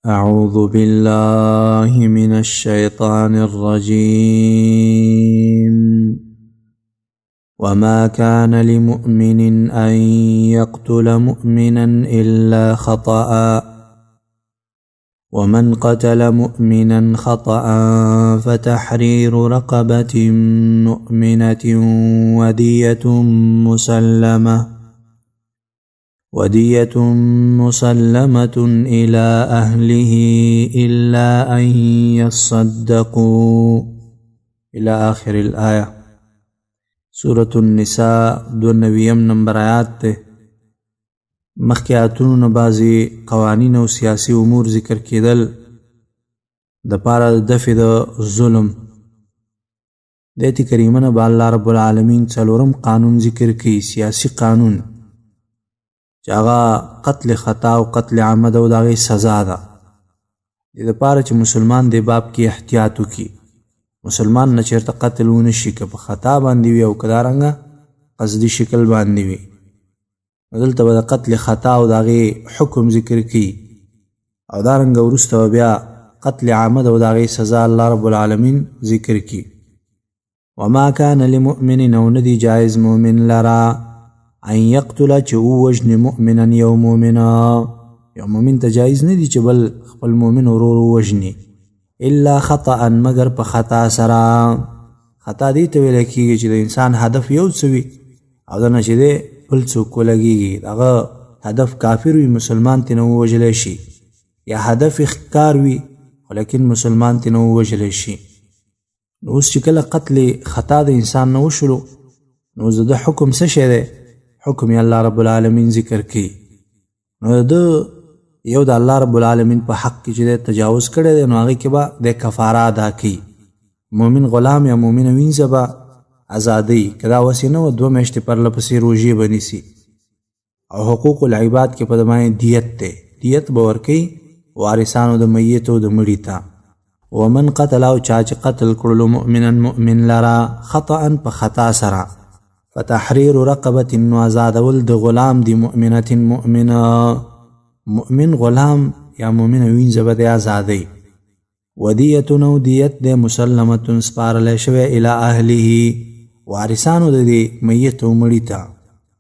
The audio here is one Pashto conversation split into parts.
أعوذ بالله من الشيطان الرجيم. وما كان لمؤمن أن يقتل مؤمنا إلا خطأ، ومن قتل مؤمنا خطأ فتحرير رقبة مؤمنة ودية مسلمة إلى أهله إلا أن يصدقوا إلى آخر الآية. سورة النساء 92 نمبر آیات ته. مخکې آیتونو نه بعضې قوانین او سیاسي امور ذکر کېدل د پاره د دفع د ظلم. د آیت کریمه نه به الله رب العالمین څلورم قانون ذکر کوي، سیاسي قانون، چې هغه قتل خطا او قتل عمد او د هغې سزا ده. دې دپاره چې مسلمان دې باب کې احتیاط وکړي، مسلمان نه چېرته قتل ونه شي، که په خطا باندې وي او که دارنګه قصدي شکل باندې وي. نو دلته به د قتل خطا او د هغې حکم ذکر کوي، او دارنګه وروسته به بیا قتل عمد او د هغې سزا الله رب العالمین ذکر کوي. وما كان لمؤمن، او نه دي جایز مؤمن لره، ان يقتل چې ووژني مؤمنا یو مؤمنا. یو مؤمن ته جایز نه دي چې بل خپل مؤمن ورور ووژني، الا خطأ، مګر په خطا سره. خطا دې ته ویل کېږي چې د انسان هدف یو څه وي او دنه چې دی بل څوک ولګېږي، هغه هدف کافر وي مسلمان ترې نه ووژلی شي، یا هدف یې ښکار وي خو لیکن مسلمان ترې نه ووژلی شي. نو اوس چې کله قتل خطا د انسان نه وشولو، نو اوس د ده حکم څه شی دی؟ حکم یې الله رب العالمین ذکر کوي. نو د ده یو د الله رب العالمین په حق کې چې دی تجاوز کړی دی، نو هغې کې به دی کفاره ادا کوي. مؤمن غلام یا مؤمنه وینځه به ازادوي، که دا وسې نه وه 2 میاشتې پرله پسې روژې به نیسي. او حقوق العباد کې په ده باندې دیت دی، دیت به ورکوي وارثانو د میت او د مړي ته. ومن قتل، او چا چې قتل کړلو مؤمنا مؤمن لره خطأ په خطا سره، فتحریر رقبة، نو ازادول د غلام دی مؤمنة مؤمنه، مؤمن غلام یا مؤمنه وینځه به دی ازادوي. ودیة نو دیت دی مسلمة سپارلی شوی الی اهله، وارثانو د دې میت او مړي ته،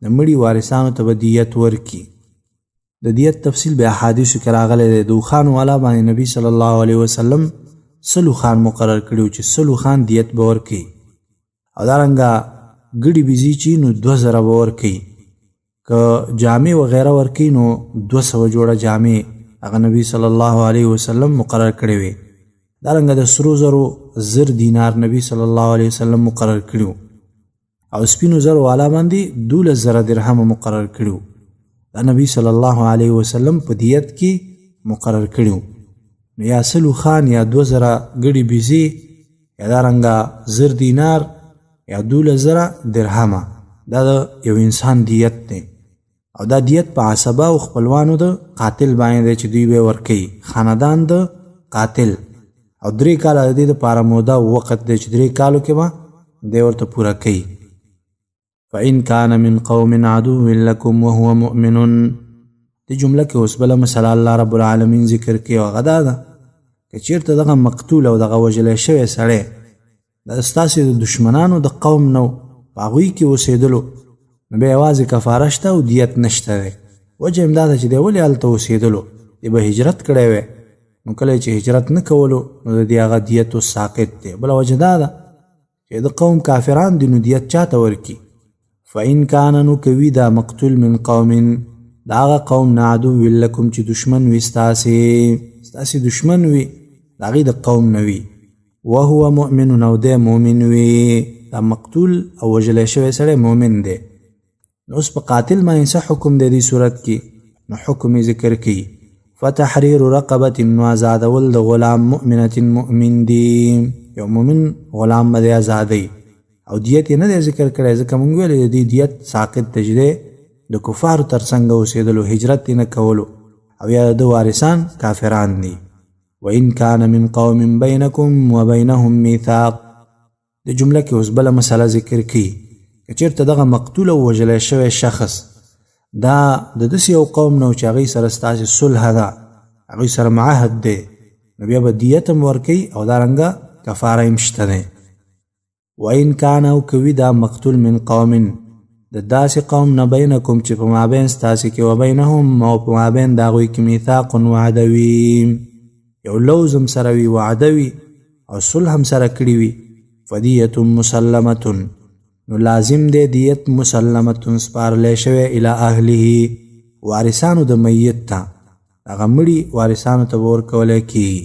د مړي وارثانو ته به دیت ورکي. د دیت تفصیل به احادیثو کې راغلی دی. د اوښانو والا باندې نبی صلی الله علیه وسلم 100 اوښان مقرر کړي وو چې 100 اوښان دیت به ورکوي. او دارنګه ګړي بیزي چې نو 2000 به ورکوي، که جامې وغیره ورکوي نو 200 جوړه جامې هغه نبی صلی الله علیه وسلم مقرر کړې وې. دارنګه د سرو زرو 1000 دینار نبی صلی الله علیه وسلم مقرر کړي وو، او سپینو زرو والا باندې 12000 درهم مقرر کړي وو. دا نبی صلی الله علیه وسلم په دیت کې مقرر کړي وو. نو یا 100 اوښان یا 2000 ګړي بیزې یا دارنګه 1000 دینار یا 12000 درهمه، دا د یو انسان دیت دی. او دا دیت په عصبه او خپلوانو د قاتل باندې دی چې دوی به ورکوي، خاندان د قاتل. او 3 کاله د دې دپاره موده او وخت دی چې 3 کالو کې به دی ورته پوره کوي. فإن كان من قوم عدو لكم وهو مؤمن، دې جمله کې اوس بله مسله الله رب العالمین ذکر کوي، او هغه دا ده که چېرته دغه مقتول او دغه وژلی شوی سړی دا ستاسې د دشمنانو د قوم نه و، په هغوی کې اوسېدلو، نو بیا یوازې کفاره شته او دیت نشته دی. وجه هم دا ده چې دی ولې هلته اوسېدلو، دی به هجرت کړی وی، نو کله چې هجرت نه کولو نو د دې هغه دیت اوس ساقط دی. بله وجه دا ده چې د قوم کافران دي، نو دیت چاته ورکي؟ فإن كان، نو کوي دا مقتول من قوم، د هغه قوم نه عدو لکم چې دشمن وي ستاسې، ستاسې دشمن وي، د هغې د قوم نه وي، وهو مؤمن، او دی مؤمن وي. دا مقتول او وژلی شوی سړی مؤمن دی. نو اوس په قاتل باندې څه حکم دی دې صورت کې؟ نو حکم یې ذکر کوي، فتحریر رقبة، نو ازادول د غلام مؤمنة مؤمن دی، یو مؤمن غلام به دی ازادوي. او دیت یې نه دی ذکر کړی، ځکه مونږ ویلې د دې دیت ساقط دی چې دی د کفارو تر څنګه اوسېدلو، هجرت یې نه کولو، او یا د ده وارثان کافران دي. وإن كان من قوم بينكم وبينهم ميثاق، د جمله کې اوس بله مسله ذکر کوي، که چېرته دغه مقتول او وژلی شوی شخص دا د داسې یو قوم نه و چې هغوی سره ستاسې صلح ده هغوی سره معاهد دی، نو بیا به دیت هم ورکوي او دارنګه کفاره هم شته دی. وان کان، او کوي دا مقتول، من قوم، د داسې قوم نه، بینکم، چې په مابین ستاسې کې، وبینهم، او په مابین د هغوی کې، میثاق، وعده وي، یو لوز هم سره وي، وعده وي او صلح هم سره کړي وي، فدیة مسلمة، نو لازم دی دیت، مسلمة، سپارلی شوی، الی اهله، وارثانو د میت ته، هغه مړي وارثانو ته به ورکولی کیږي،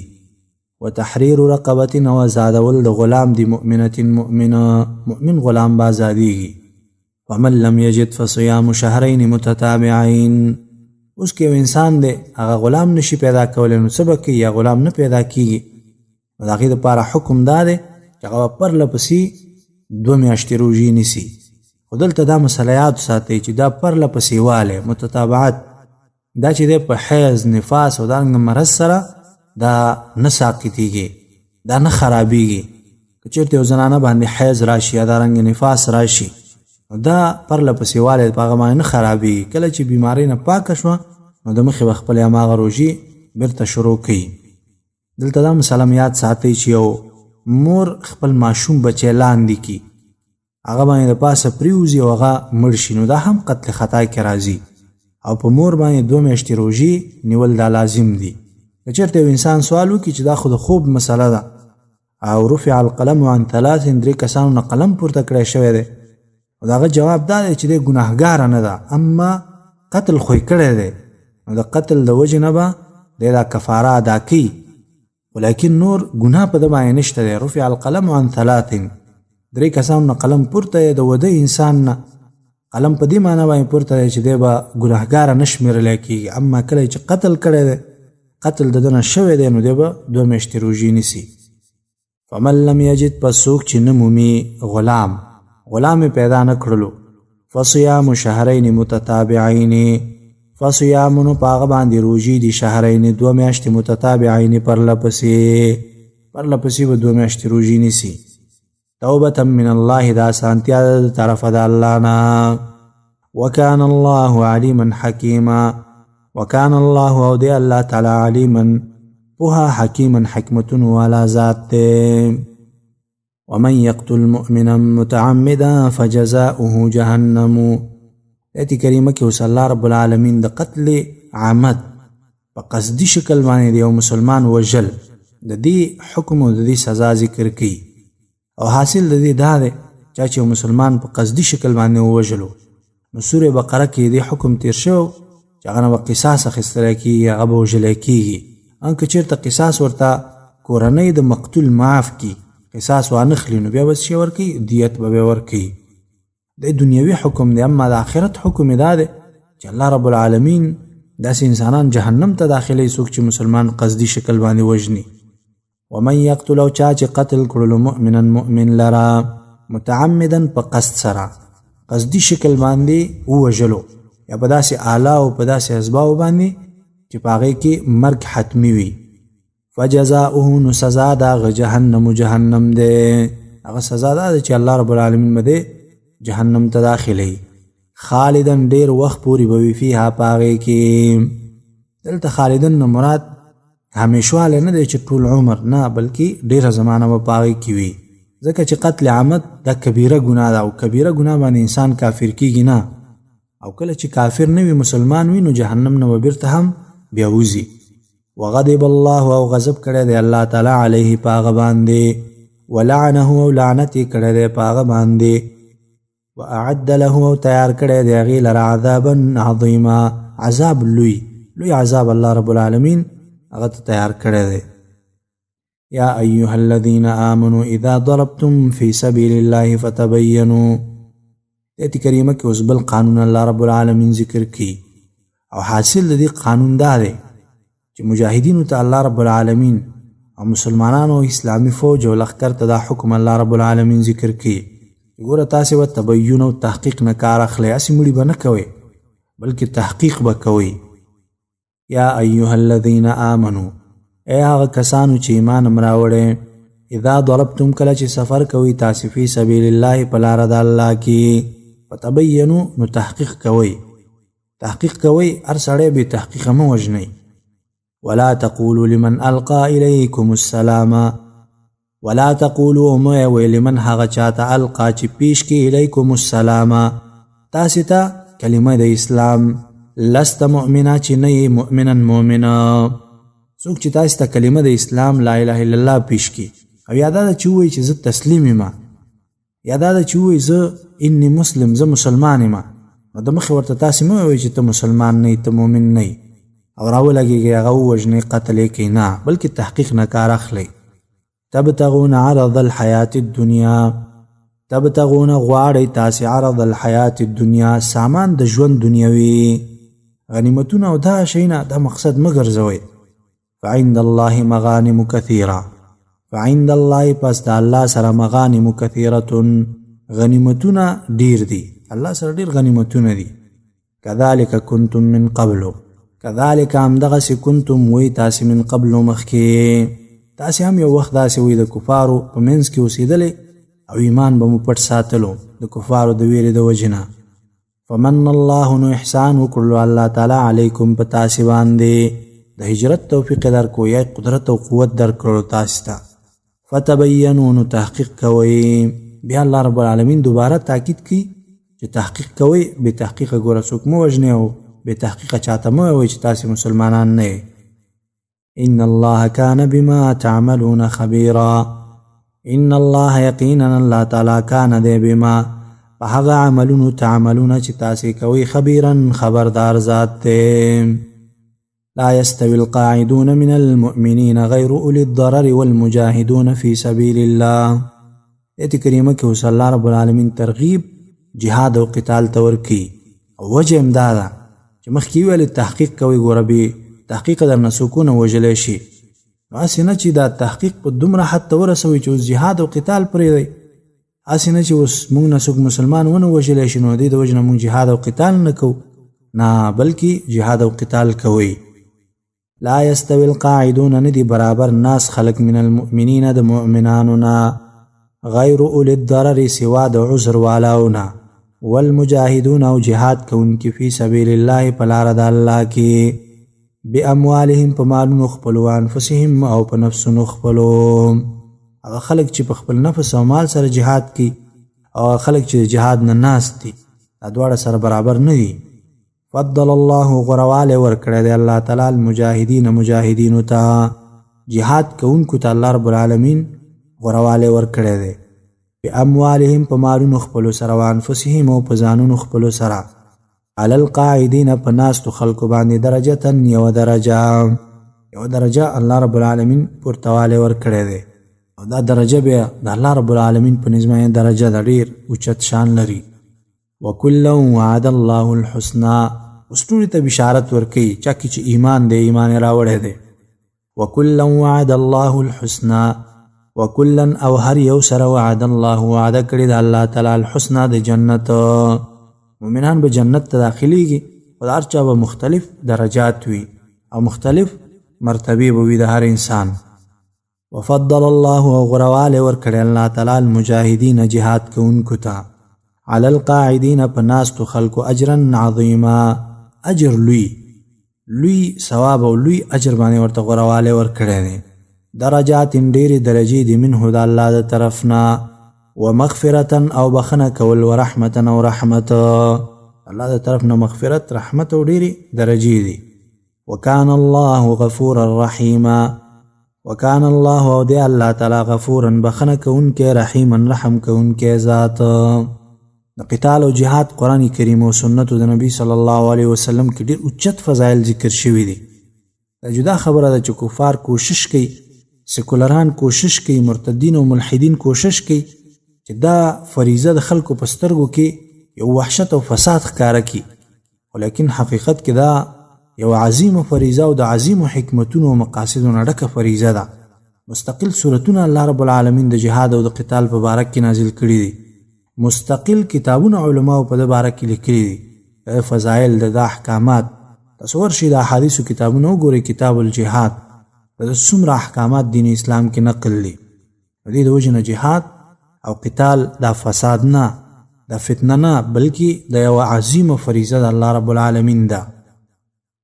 وتحریر رقبة، او ازادول د غلام دی، مؤمنة، مؤمنه، مؤمن غلام به ازادیږي. ومن لم یجد فصیام شهرین متتابعین. اوس که یو انسان دی، هغه غلام نشي پیدا کولی، نو څه به کوي؟ یا غلام نه پیدا کیږي، نو د هغې دپاره حکم دا دی چې هغه به پرله پسې 2 میاشتې روژې نیسي. خو دلته دا مسله یاد ساتئ چې دا پرله پسې والی، متتابعت، دا چې دی په حیض، نفاس او دارنګه مرض سره دا نه ساقطیږي، دا نه خرابیږي. که چېرته یو زنانه باندې حیض راشي یا دارنګه نفاس راشي، نو دا پرله پسې والی په هغه باندې نه خرابیږي. کله چې بیمارۍ نه پاکه شوه، نو د مخې به خپلې هماغه روژې بیرته شروع کوي. دلته دا مسله یاد ساتئ چې یو مور خپل ماشوم بچی لاندې کی، هغه باندې د پاسه پریوزي او هغه مړ شي، نو دا هم قتل خطا کې راځي او په مور باندې 2 میاشتې روژې نیول دا لازم دي. که چېرته یو انسان سوال وکړي چې دا خو د خوب مسله ده او رفع القلم عن ثلاث، درې کسانو نه قلم پورته کړی شوی دی، او د هغه جواب دا دی چې دی ګناهګاره نه ده، اما قتل خو یې کړی دی، نو د قتل د وجې نه به دی دا کفاره ادا کوي، ولیکن نور ګناه په ده باندې نشته دی. رفع القلم عن ثلاث، درې کسانو نه قلم پورته دی. د وده انسان نه قلم په دې معنی باندې پورته دی چې دی به ګناهګاره نه شمېرلی کېږي، اما کله چې قتل کړی دی، قتل د ده نه شوی دی، نو دی به 2 میاشتې روژې نیسي. فمن لم یجد، پس څوک چې نه مومي غلام، غلام یې پیدا نه کړلو، فصیام شهرین متتابعین، فصیام، نو په هغه باندې روژې دي، شهرین، 2 میاشتې، متتابعین، پرله پسې، پرله پسې به 2 میاشتې روژې نیسي. توبة من الله، دا اسانتیا ده د طرفه د الله نه. وکان الله علیما حکیما. وکان الله، او دی الله تعالی، علیما، پوها، حکیما، حکمتونو والا ذات دی. ومن يقتل مؤمنا متعمدا فجزاؤه جهنم. آیت کریمه کې اوس الله رب العالمین د قتل عمد، په قصدي شکل باندې د یو مسلمان وژل، د دې حکم او د دې سزا ذکر کړي. او حاصل د دې دا دی، چا چې یو مسلمان په قصدي شکل باندې ووژلو، نو سوره بقره کې دې حکم تیر شو چې هغه نه به قصاص اخیستل کېږي، هغه به وژل کېږي. ان که چېرته قصاص ورته کورنۍ د مقتول معاف کی، قصاص وانخلي، نو بیا به څه ورکوي؟ دیت به بیا ورکوي. د دنیوي حکم دی، اما د آخرت حکم دا دی چې الله رب العالمین داسې انسانان جهنم ته داخلي څوک چې مسلمان قصدي شکل باندې وژني. ومن یقتل، او چا چې قتل کړلو، مؤمنا، مؤمن لرا، متعمدا، په قصد سره، قصدي شکل باندې ووژلو، یا په داسې آله او په داسې اسباب باندې چې په هغې کې مرګ حتمي وي، فجزاؤه، نو سزا د هغه، جهنم، جهنم دی. هغه سزا دا ده چې الله رب العالمین به دی جهنم ته داخلوي، خالدا، ډیر وخت پورې به وي، فیها، په هغې کې. دلته خالدا نه مراد همیشوالی نه دی چې ټول عمر نه، بلکې ډیره زمانه به په هغې کې وي، ځکه چې قتل عمد دا کبیره ګناه ده او کبیره ګناه باندې انسان کافر کیږي نه، او کله چې کافر نه وي، مسلمان وي، نو جهنم نه به بیرته هم بیا وځي. وغضب الله، او غضب کړی دی الله تعالی، علیه، په هغه باندې، ولعنه، او لعنت یې کړی دی په هغه باندې، واعد له، او تیار کړی دی هغې لره، عذابا عظیما، عذاب لوی، لوی عذاب الله رب العالمین هغه ته تیار کړی دی. یا ایها الذین آمنوا اذا ضربتم فی سبیل الله فتبینوا. آیت کریمه کې اوس بل قانون الله رب العالمین ذکر کړي، او حاصل د دې قانون دا دی چې مجاهدینو ته الله رب العالمین او مسلمانانو، اسلامي فوج او لښکر ته دا حکم الله رب العالمین ذکر کړي: ګوره، تاسې به تبین او تحقیق نه کار اخلئ، هسې مړي به نه کوئ، بلکې تحقیق به کوئ. یا ایها الذین آمنو، ای هغه کسانو چې ایمان هم راوړی، اذا ضربتم، کله چې سفر کوئ تاسې، فی سبیل الله، په لاره د الله کې، فتبینو، نو تحقیق کوئ، تحقیق کوئ، هر سړی بې تحقیقه مه وژنئ. ولا تقولوا لمن القى اليكم السلام، ولا تقولوا مه وی لمن هغه چاته القا چې پیش کی الیکم السلام تاسو ته کلمه د اسلام، لست مؤمنا چې نه یې مؤمنا مؤمنا. څوک چې تاسو ته کلمه د اسلام لا اله الا الله پیش کی، او یا دا چې وایي چې زه تسلیم یم، یا دا چې وایي زه انی مسلم، زه مسلمان یم، نو د مخې ورته تاسې مه وایئ چې ته مسلمان نه یې، ته مؤمن نه یې، او راولګېږئ هغه ووژنئ قتل یې کړئ، نه، بلکې تحقیق نه کار اخلئ. تبتغون عرض الحیات الدنیا، تبتغون غواړئ تاسې عرض الحیات الدنیا سامان د ژوند دنیوي، غنیمتونه او دا شیونه دا مقصد مه ګرځوئ. فعند الله مغانم کثیره، فعند الله پس د الله سره مغانم کثیرة غنیمتونه ډیر دي، الله سره ډیر غنیمتونه دي. کذلک کنتم من قبل، کذلک همدغسې کنتم وئ تاسې من قبل مخکې، تاسې هم یو وخت داسې وئ د کفارو په منځ کې اوسېدلی او ایمان به مو پټ ساتلو د کفارو د ویرې د وجې نه. فمن الله نو احسان وکړلو الله تعالی علیکم په تاسې باندې، د هجرت توفیق یې درکړو یا قدرت او قوت درکړلو تاسې ته. فتبینو نو تحقیق کوئ، بیا الله رب العالمین دوباره تاکید کوي چې تحقیق کوئ، بې تحقیقه ګوره څوک مه وژنئ او بې تحقیقه چاته مه وایئ چې تاسې مسلمانان نه یئ. ان الله کان بما تعملون خبیرا، ان الله یقینا الله تعالی کان دی بما په هغه عملونو تعملون چې تاسې کوئ خبیرا خبردار ذات دی. لا يستوي القاعدون من المؤمنين غير أولي الضرر والمجاهدون في سبيل الله. آیت کریمه کې اوس الله رب العالمین ترغیب جهاد او قتال ته ورکوي، او وجه هم دا ده چې مخکې ویل تحقیق کوئ، ګوره بې تحقیق درنه څوک ونه وژلی شي، نو هسې نه چې دا تحقیق په دومره حد ته ورسوئ چې اوس جهاد او قتال پرېږدئ، هسې نه چې اوس موږ نه څوک مسلمان ونه وژلی شي نو دې د وجې نه موږ جهاد او قتال نه کوو، نه، بلکې جهاد او قتال کوئ. لا يستوي القاعدون ندي برابر ناس خلق من المؤمنين د مؤمنانو نه، غیر اولي الضرر سوا د عذر والاو نه، والمجاهدون او جهاد کوونکي فی سبیل الله په لاره د الله کې، باموالهم په مالونو خپلو، انفسهم او په نفسونو خپلو. هغه خلک چې په خپل نفس او مال سره جهاد کوي او هغه خلک چې جهاد نه ناست دي، دا دواړه سره برابر نه دي. فضل الله غوروالی ورکړی دی الله تعالی المجاهدین مجاهدینو ته، جهاد کوونکو ته الله رب العالمین غوروالی ورکړی دی، باموالهم په مالونو خپلو سره، وانفسهم او په ځانونو خپلو سره، علی القاعدین په ناستو خلکو باندې درجة یوه درجه، یوه درجه الله رب العالمین پورتهوالی ورکړی دی، او دا درجه بیا د الله رب العالمین په نظم درجه ده، ډېر اوچت شان لري. وکلا وعد الله الحسنى، اوس ټولو ته بشارت ورکوي چا کې چې ایمان دی، ایمان یې راوړی دی. وکلا وعد الله الحسنى، وکلا او هر یو سره وعد الله وعده کړې ده الله تعالی الحسنى د جنت. مؤمنان به جنت ته داخليږي، خو د هر چا به مختلف درجات وي او مختلف مرتبې به وي د هر انسان. وفضل الله او غوروالی ورکړی الله تعالی المجاهدین جهاد کوونکو ته، علی القاعدین په ناستو خلکو اجرا عظیما، اجر لوی لوی ثواب او لوی اجر باندې ورته غوروالی ورکړی دی. درجات ډېرې درجې دي منه د الله د طرف نه، ومغفرة او بخنه کول، ورحمة او رحمت، الله د طرف نه مغفرت رحمت او ډېرې درجې دي. وکان الله غفورا رحیما، وکان الله او دی الله تعالی غفورا بخنه کوونکی، رحیما رحم کوونکی ذات. د قتال او جهاد قرآن کریم او سنتو د نبی صلی الله علیه وسلم کې ډېر اوچت فضایل ذکر شوي دي. دا جدا خبره ده چې کفار کوشش کوي، سیکولران کوشش کوي، مرتدین او ملحدین کوشش کوي چې دا فریضه د خلکو په سترګو کې یو وحشت او فساد ښکاره کړي، خو لیکن حقیقت کې دا یو عظیمه فریضه او د عظیمو حکمتونو او مقاصدو نه ډکه فریضه ده. مستقل سورتونه الله رب العالمین د جهاد او د قتال په باره کې نازل کړي دي، مستقل کتابونه علماو په دې باره کې لیکلي دي، د فضایل، د احکامات. تاسو ورشئ د احادیثو کتابونه وګورئ، کتاب الجهاد، د څومره احکامات دین اسلام کې نقل دي. د دې د وجې نه جهاد او قتال دا فساد نه، دا فتنه نه، بلکې د یوه عظیمه فریضه د الله رب العالمین ده.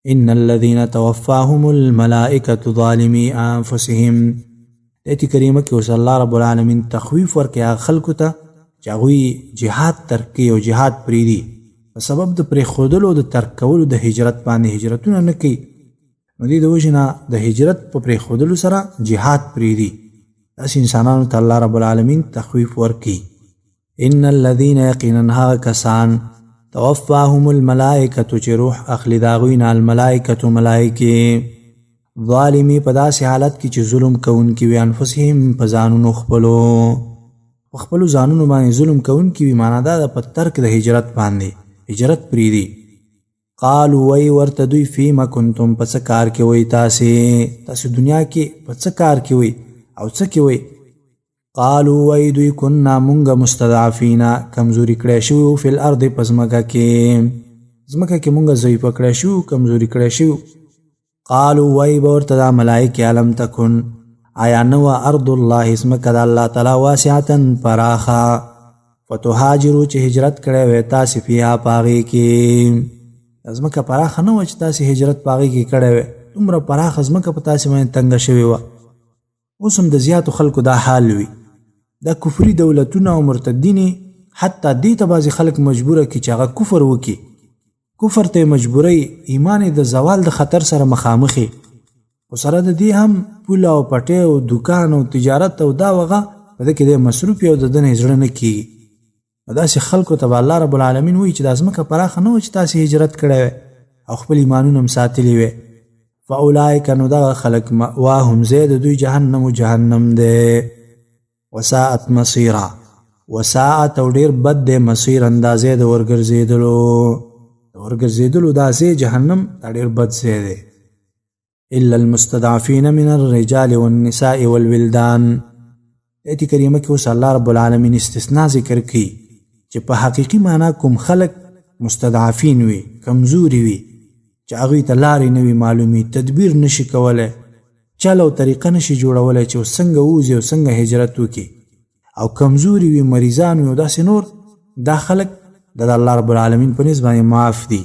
ان الذين توفاهم الملائکه ظالمي انفسهم. آیت کریمه کې اوس الله رب العالمین تخویف ورکړي هغه خلکو ته چې هغوی جهاد ترک کوي او جهاد پرېږدي، په سبب د پرېښودلو د ترک کولو د هجرت باندې هجرتونه نه کوي، نو دې د وجې نه د هجرت په پرېښودلو سره جهاد پرېږدي. داسې انسانانو ته الله رب العالمین تخویف ورکړي. ان الذين یقینا هغه کسان توفاهم الملائکه چې روح اخلي د هغوی نه الملائکه ملائکې، ظالمي په داسې حالت کې چې ظلم کوونکي وي، انفسهم په ځانونو خپلو، په خپلو ځانونو باندې ظلم کوونکي وي، معنا دا ده په ترک د هجرت باندې هجرت پرېږدي. قالو وی ورته دوی فیما کنتم په څه کار کې وئ تاسې، تاسې دنیا کې په څه کار کې وئ او څه کې وئ؟ قالو وی دوی کنا مونږه مستضعفینا کمزوري کړی شوي وو، فی الارض په ځمکه کې، ځمکه کې مونږه ضعیفه کړی شوي، کمزوري کړی شوي. قالو وی به ورته دا ملایکې الم تکن آیا نه وه ارض الله ځمکه د الله تعالی واسعة پراخه، فتهاجرو چې هجرت کړی وی تاسې فیها په هغې کې. ځمکه پراخه نه وه چې تاسې هجرت په هغې کې کړی وی، دومره پراخه ځمکه په تاسې باندې تنګه شوې وه. اوس هم د زیاتو خلکو دا حال وي، دا کفري دولتونه او مرتدین حتی دې ته بعضې خلک مجبوره کړي چې هغه کفر وکړي، کفر ته یې مجبوروي، ایمان یې د زوال د خطر سره مخامخي، خو سره د دې هم پوله او پټی او دوکان او تجارت او دا وغه په ده کې دی مصروف او د ده نه یې زړه نه کېږي. نو داسې خلکو ته به الله رب العالمین وایي چې دا ځمکه پراخه نه وه چې تاسې هجرت کړی وی او خپل ایمانونه هم ساتلي وی. فاولئک نو دغه خلک مأواهم ځای د دوی جهنم جهنم دی. وساعت مصیرا، وساعت او ډیر بد دی مصیر اندازې د ورګرځېدلو، د ورګرځېدلو دا ځای جهنم دا ډیر بد ځای دی. الا المستضعفین من الرجال والنساء والولدان. آیت کریمه کې اوس الله رب العالمین استثناء ذکر کړي چې په حقیقي معنا کوم خلک مستضعفین وي، کمزوري وي، چې هغوی ته لارې نه وي معلومي، تدبیر نشي کولی، چل او طریقه نشي جوړولی چې څنګه ووځي او څنګه هجرت وکړي، او کمزوري وي، مریضان وي او داسې نور، دا خلک د الله رب العالمین په نزد باندې معاف دي.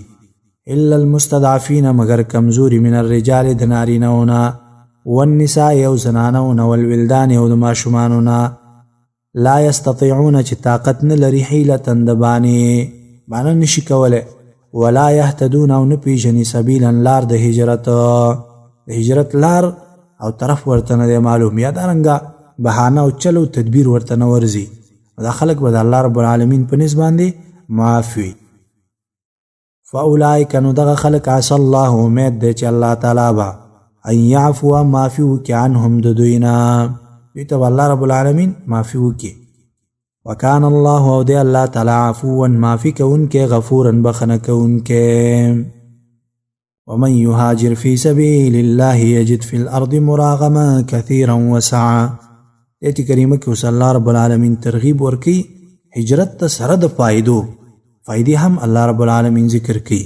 الا المستضعفین مگر کمزوري، من الرجال د نارینهو نه، والنساء او زنانو نه، والولدان او د ماشومانو نه، لا یستطيعون چې طاقت نه لري، حیلة د بانې بانه نشي کولی، ولا یهتدون او نه پیژني، سبیلا لار د هجرت، د هجرت لار او طرف ورته نه دی معلوم، یا دارنګه بهانه او چل او تدبیر ورته نه ورځي، دا خلک به د الله رب العالمین په نزد باندې معاف وي. فاولئک نو دغه خلک عسى الله امید دی چې الله تعالی به ان یعفو معافي وکړي عنهم د دوی نه، دوی ته به الله رب العالمین معافي وکړي. وکان الله او دی الله تعالی عفوا معافي کوونکی، غفورا بخښنه کوونکی. ومن يهاجر في سبيل الله يجد في الأرض مراغما كثيرا وسعا. آیت کریمه کې اوس الله رب العالمین ترغیب ورکي هجرت ته سره د فایدو، فایدې هم الله رب العالمین ذکر کوي.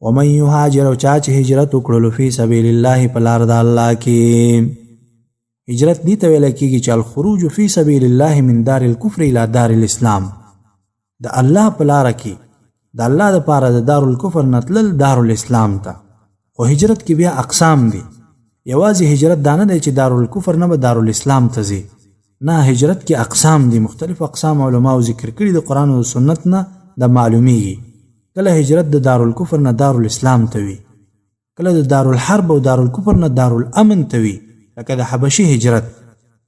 ومن يهاجر او چا چې هجرت وکړلو فی سبیل الله په لار د الله کې، هجرت دې ته ویل کېږي چې الخروج فی سبیل الله من دار الکفر الی دار الاسلام، د الله په لاره کې د الله دپاره د دارالکفر نه تلل دارالاسلام ته. خو هجرت کې بیا اقسام دي، یوازې هجرت دا نه دی چې دارالکفر نه به دارالاسلام ته ځي، نه، هجرت کې اقسام دي، مختلف اقسام علماو ذکر کړي د قرآن او سنت نه دا معلومیږي. کله هجرت د دارالکفر نه دارالاسلام ته وي، کله د دارالحرب او دارالکفر نه دارالامن ته وي، لکه د حبشي هجرت.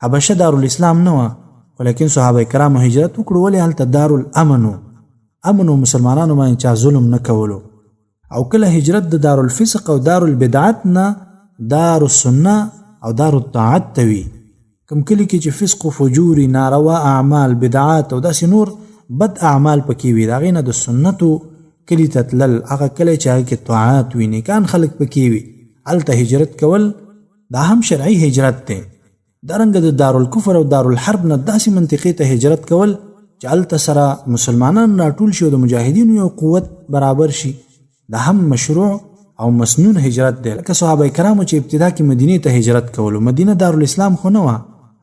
حبشه دارالاسلام نه وه، خو لیکن صحابه کرامو هجرت وکړو، ولې هلته دارالامن و، امن و، مسلمانانو باندې چا ظلم نه کولو. او کله هجرت د دارالفسق او دارالبدعت نه دارالسنه او دارالطاعت ته وي، کوم کلي کې چې فسق و فجور، ناروا اعمال، بدعات او داسې نور بد اعمال پکې وي، د هغې نه د سنتو کلي ته تلل، هغه کلی چې هغه کې طاعات وي، نیکان خلک پکې وي، هلته هجرت کول دا هم شرعي هجرت دی. دارنګه د دارالکفر او دارالحرب نه داسې منطقې ته هجرت کول چې هلته سره مسلمانان راټول شي او د مجاهدینو یو قوت برابر شي، دا هم مشروع او مسنون هجرت دی. لکه صحابه کرامو چې ابتدا کې مدینې ته هجرت کولو، مدینه دارالاسلام خو نه وه،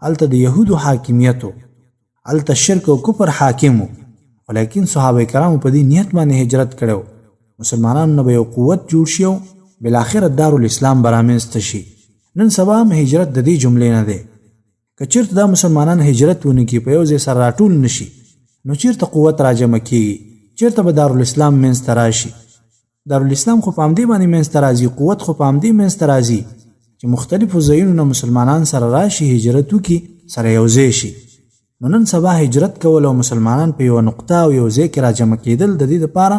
هلته د یهودو حاکمیت و، هلته شرک او کفر حاکم و، ولیکن صحابه کرامو په دې نیت باندې هجرت کړی و، مسلمانانو نه به یو قوت جوړ شي او بالاخره دارالاسلام به رامنځته شي. نن سبا هم هجرت د دې جملې نه دی. که چیرته دا مسلمانان هجرت ونه کړي، په یو ځای سره راټول نشي، نو چیرته قوت راجمع کیږي؟ چیرته به دارالاسلام منځته راشي؟ دارالاسلام خو په همدې باندې منځته راځي، قوت خو په همدې منځته راځي چې مختلفو ځایونو نه مسلمانان سره راشي، هجرت وکړي، سره یو ځای شي. نو نن سبا هجرت کول او مسلمانان په یوه نقطه او یو ځای کې راجمع کېدل د دې لپاره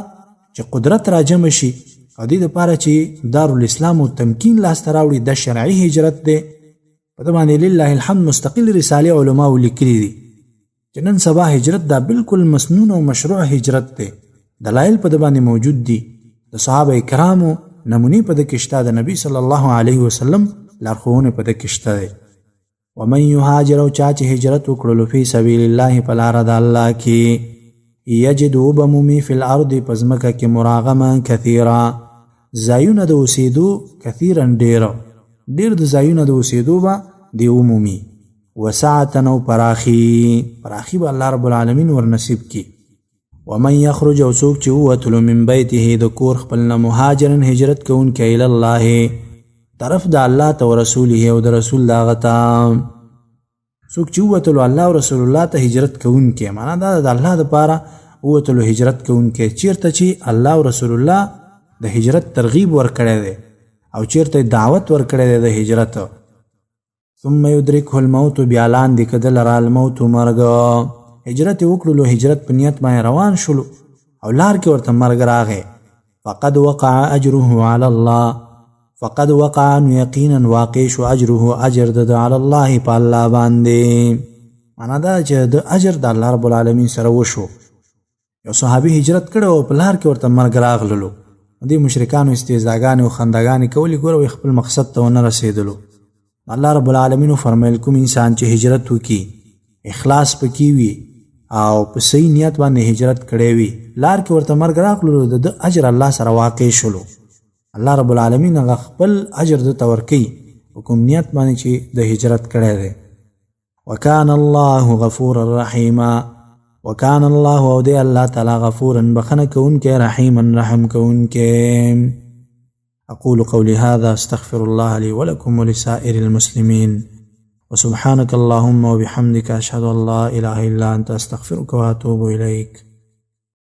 چې قدرت راجمع شي او دې لپاره چې دارالاسلام او تمکین لاسته راوړي، د شرعي هجرت دی. په ده باندې لله الحمد مستقل رسالې علماو لیکلي دي چې نن سبا هجرت دا بالکل مسنون او مشروع هجرت دی. دلایل په ده باندې موجود دي، د صحابه کرامو نمونې په ده کې شته، د نبی صلی الله علیه وسلم لارښوونې په ده کې شته دی. ومن یهاجر، او چا چې هجرت وکړلو، فی سبیل الله، په لاره د الله کې، یجد، وبمومي، فی الارض، په ځمکه کې، مراغما کثیرا، ځایونه د اوسېدو، کثیرا، ډېر ډېر د ځایونه د اوسېدو به دی ومومي، وسعة، او پراخي، پراخي به الله رب العالمین ور نصیب کی. ومن یخرج، او څوک چې ووتلو، من بیته، د کور خپل نه، مهاجرا، هجرت کوونکی، الی الله، طرف د الله ته، ورسوله، او د رسول د هغه ته. څوک چې ووتلو الله او رسول الله ته هجرت کوونکی، معنا دا د الله دپاره ووتلو هجرت کوونکی، چیرته چې الله او رسول الله د هجرت ترغیب ورکړی دی او چیرته دعوت ورکړی دی د هجرت. ثم یدرکه الموت، بیا لاندې که ده لره الموت، مرګ. هجرت یې وکړلو، هجرت په نیت باندې روان شولو او لار کې ورته مرګ راغی، فقد وقع اجره علی الله، فقد وقع، نو یقینا واقع شو، اجره، اجر د علی الله، په الله باندې. معنا دا چې د اجر د الله رب العالمین سره وشو. یو صحابي هجرت کړی او په لار کې ورته مرګ راغللو. دې مشرکانو استهزاګانې او خنداګانې کولې، ګوره وایي خپل مقصد ته ونه رسېدلو. الله رب العالمین فرمایل، کوم انسان چې هجرت وکړي، اخلاص پکې وي او په صحیح نیت باندې هجرت کړی وي، لار کې ورته مرګ راغللو، د ده اجر الله سره واقع شولو. الله رب العالمین هغه خپل اجر ده ته ورکوي په کوم نیت باندې چې د هجرت کړی دی. وکان الله غفورا رحیما، وکان الله، او دی الله تعالی، غفورا، بخنه کوونکی، رحیما، رحم کوونکی. أقول قولي هذا، استغفر الله لي ولكم ولسائر المسلمين، وسبحانك اللهم وبحمدك، أشهد أن لا إله إلا أنت، أستغفرك وأتوب إليك.